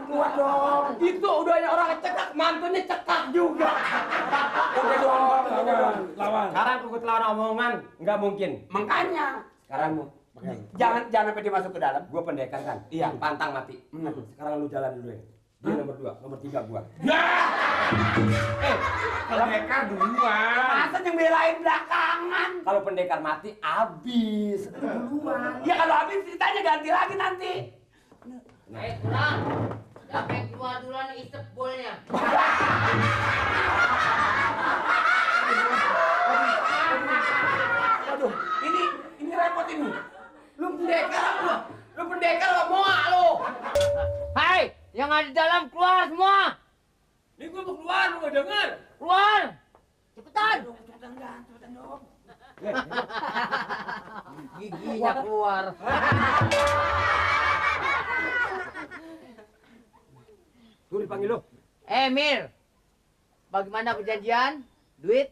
keluar dong. Itu udahnya orang cekak, mantunya cekak juga. Udah dong, lawan. Sekarang kukut lawan omongan, nggak mungkin. Makanya. Sekarang Jangan sampai dia masuk ke dalam. gue pendekar kan, Iya. pantang mati. Sekarang lu jalan dulu ya. Dia nomor 2, nomor 3 gua. Ya! Pendekar duluan. Masa yang belain belakangan? Kalau pendekar mati, abis. Duluan. Ya kalau habis ceritanya ganti lagi nanti. Kurang. Siapa yang keluar duluan isep bolnya? Waduh, ini repot ini. Lu pendekar lo moa lo. Hai, yang ada di dalam keluar semua. Ini gua mau keluar, lu nggak denger? Keluar. Cepetan. Cepetan dong. Giginya keluar. Lu dipanggil lu. Mir. Bagaimana perjanjian? Duit?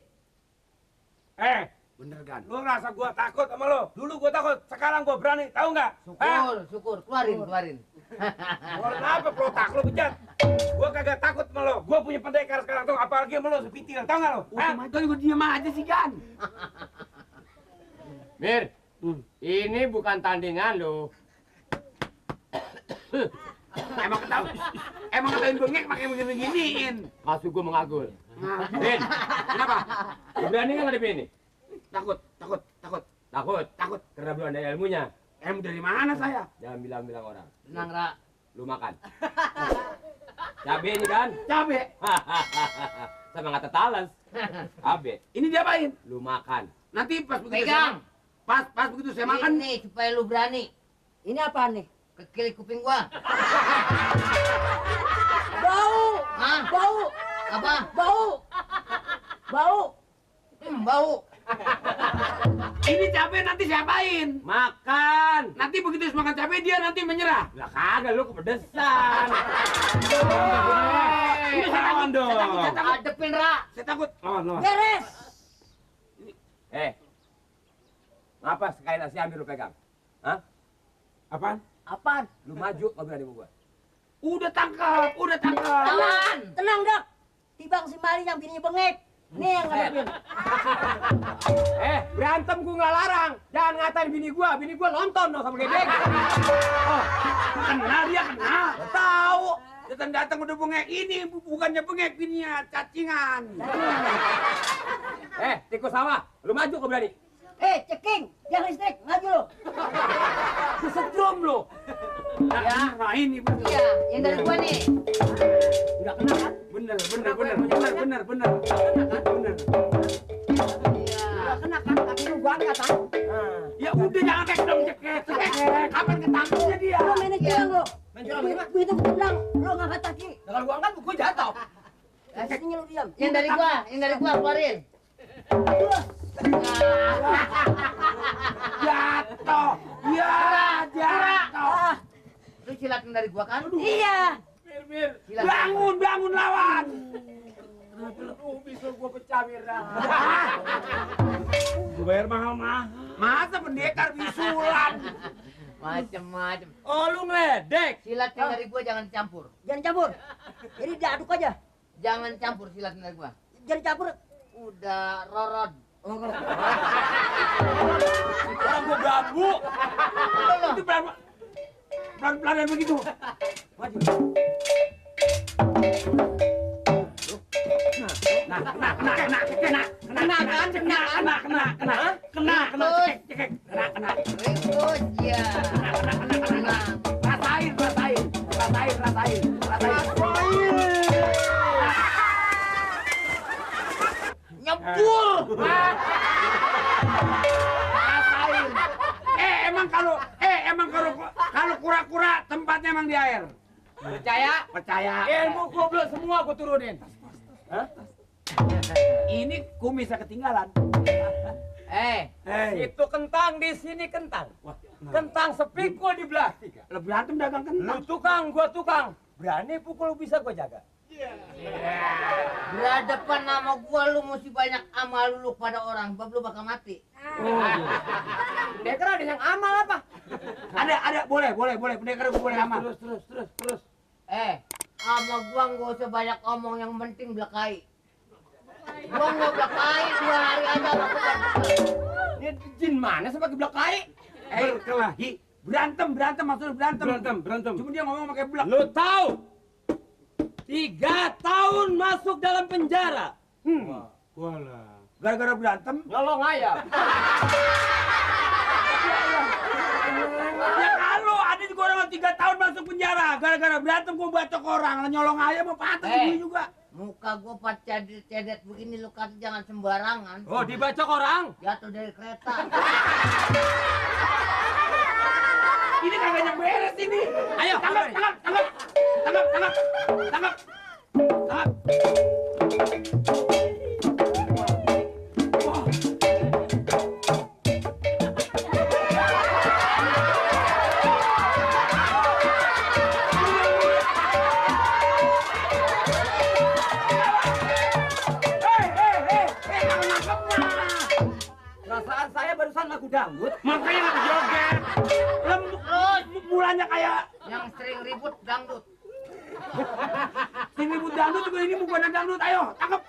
Bener kan? Lu ngerasa gua takut sama lu? Dulu gua takut, sekarang gua berani, tahu nggak? Syukur. Keluarin. Kenapa protak lu bejat? Gua kagak takut sama lu. Gua punya pendekar sekarang tuh, apalagi sama lu sepitil, tahu nggak lu? Itu juga diem aja sih kan. Mir, ini bukan tandingan lu. Emang ketahuin bengek pakai begini-beginiin. Maksud gua mengagul. Nah, Din, kenapa? lu berani nggak ngadepin ini? Takut. Takut? Karena belum ada ilmunya. Em dari mana saya? Jangan bilang-bilang orang. Tenang, Ra. Lu makan. Cabe ini kan? Cabe. Sama kata talas. Cabe. Ini diapain? Lu makan. Nanti pas begitu Pegang. Pas begitu saya makan. Ini supaya lu berani. Ini apa nih? Kekil kuping gua. Bau! Hah? Bau! Apa? Bau! Bau! Bau. Ini cabe nanti siapain? Makan. Nanti begitu makan cabe dia nanti menyerah. Lah kagak lu kepedesan. Ini saya takut dong. Adepin, Ra. Saya takut. Lawan. Beres! Ngapa sekali nasi ambil lu pegang? Hah? Apaan? Apaan? Lu maju nggak berani sama gua. Udah tangkap. Tahan. Tenang, Dak. Tibang si Mali yang bininya bengek. Nih yang ngadepin. Berantem gua nggak larang. Jangan ngatain bini gua nonton dong sama gedek. Kena dia kena. Tahu. Datang udah bengek ini bukannya bengek bininya cacingan. Tikus sawah, lu maju nggak berani? Ceking! Jangan listrik, maju lo. Kesetrum lu. Nah ini bener. Iya, yang dari gua nih. Nggak kena kan? Bener. Iya. Gak kena kan? Kaki lu gua angkat kan? Ya udah jangan cek dong cek. Kapan ketangkepnya dia? Lo main curang lo. Begitu gua tendang, lo ngangkat kaki. Kalau gua angkat, gua jatuh. Kasihnya lo diam. Yang dari gua keluarin. Jatuh. Ya jatuh. Lu silatin dari gua kan? Iya. Mir. Silakan. Bangun lawan. Bisa gua pecah, Mir. Gua bayar mahal-mahal. Masa pendekar bisulan? Macem-macem. Oh, lu ngeledek. Silatin dari gua jangan campur. Jangan campur. Jadi diaduk aja. Jangan campur silatin dari gua. Jangan campur. Udah rorod. Orang gua bambu. Loh. Itu pelan-pelan begitu. Maju. Kena. Ribut, ya. Rasain. Nyebur. Rasain. Emang kalau kura-kura tempatnya emang di air. Percaya. Ilmu gua belum semua gua turunin. Ini kumisnya ketinggalan. Itu kentang di sini kentang. Kentang sepi gua di belah 3. Lebih berantem dagang Lu kentang. tukang, gua tukang. Berani pukul bisa gua jaga. Berhadapan sama gua lu mesti banyak amal lu pada orang, sebab lu bakal mati. Pendekar ada yang amal apa? Ada, boleh. Pendekar gua boleh amal. Terus. Sama gua nggak usah banyak ngomong, yang penting belakai. Gua nggak belakai 2 hari aja aku belakai. Ini jin mana sih pakai belakai? Berkelahi. Berantem maksudnya Berantem. Cuma dia ngomong pakai belak. Lu tahu? 3 tahun masuk dalam penjara. Walah. Gara-gara berantem. Nyolong ayam. Ya kalau ada juga orang 3 tahun masuk penjara gara-gara berantem gua bacok orang, nyolong ayam mau patah gini juga. Muka gua pas cedet begini, lu kata jangan sembarangan. Oh, dibacok orang. Jatuh dari kereta. Ini kagak yang beres ini. Ayo, Tangkap. Perasaan saya barusan lagu dangdut. Makanya nggak joget. Terus Mulanya kayak yang sering ribut dangdut. ini ribut dangdut juga ini bukan dangdut. Ayo, tangkap.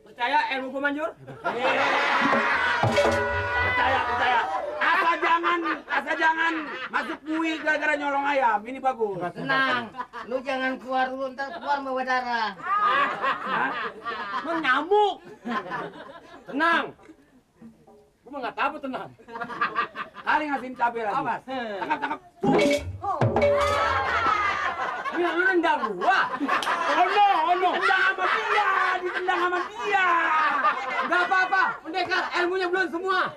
Percaya ilmu gua manjur? Percaya. Asal jangan masuk bui gara-gara nyolong ayam. Ini bagus. Tenang, lu jangan keluar dulu, ntar keluar bawa darah. Emang nyamuk. Tenang. Gua mah nggak tahu tenang. Kali ngasihin cabai lagi. Awas. Tangkap. Ini lu nendang gua. Oh no. Ditendang sama dia. Enggak apa-apa. Pendekar, ilmunya belum semua.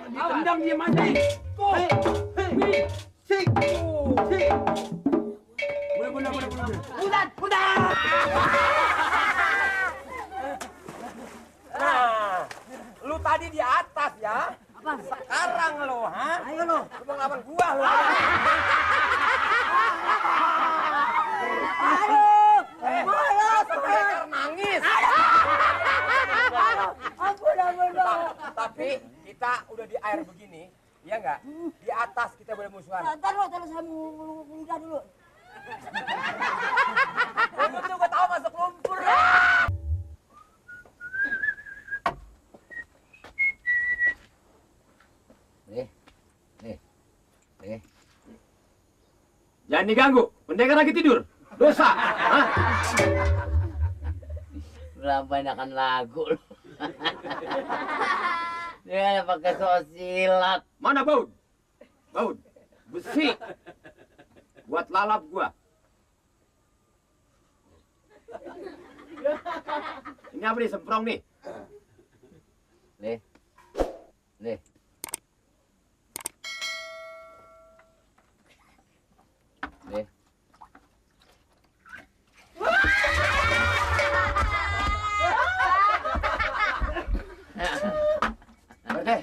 Ditendang dia mati. Tuh. Sik. Bener. Udah. Nah, lu tadi di atas ya. Sekarang lo, ha? Ayo lo. Lu mau ngelawan gua lo. Aduh. Pendekar nangis. Ampun. Tapi kita udah di air begini, ya enggak? Di atas kita boleh musuhan. Ntar saya mau lidah dulu. Lu juga tahu masuk lumpur. Jangan diganggu, pendekar lagi tidur. Dosa. Hah? Udah banyakan lagu lu. Dia pakai sosilat. Mana baut? Besi. Buat lalap gua. Ini apa nih, semprong nih? Nih. Berte.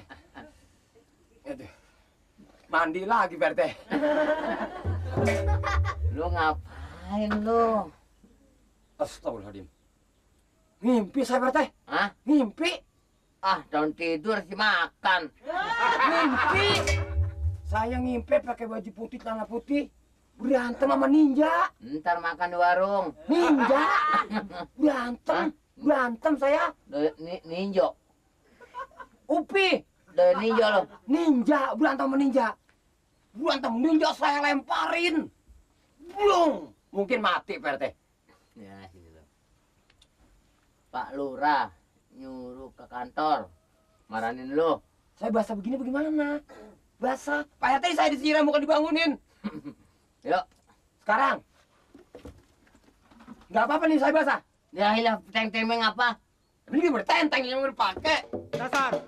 Aduh. Mandi lagi, Berte. Lu ngapain lu? Astagfirullahaladzim. Ngimpi saya, Berte. Hah? Ngimpi. Daun tidur sih makan. Ngimpi. Saya ngimpi pakai baju putih, celana putih. Berantem sama ninja. Ntar makan di warung. Ninja. Berantem saya. Ninjo. Upi. Ninjo lo. Ninja, berantem sama ninja. Saya lemparin. Blung. Mungkin mati, Pak RT. Ya, sini lo. Pak Lurah nyuruh ke kantor. Marahin lu. Saya basah begini bagaimana? Basah. Pak RT saya disiram bukan dibangunin. Yuk. Sekarang. Nggak apa-apa nih saya basah. Dia hilang teng-temeng apa? Ini bertenteng yang berpakai. Dasar.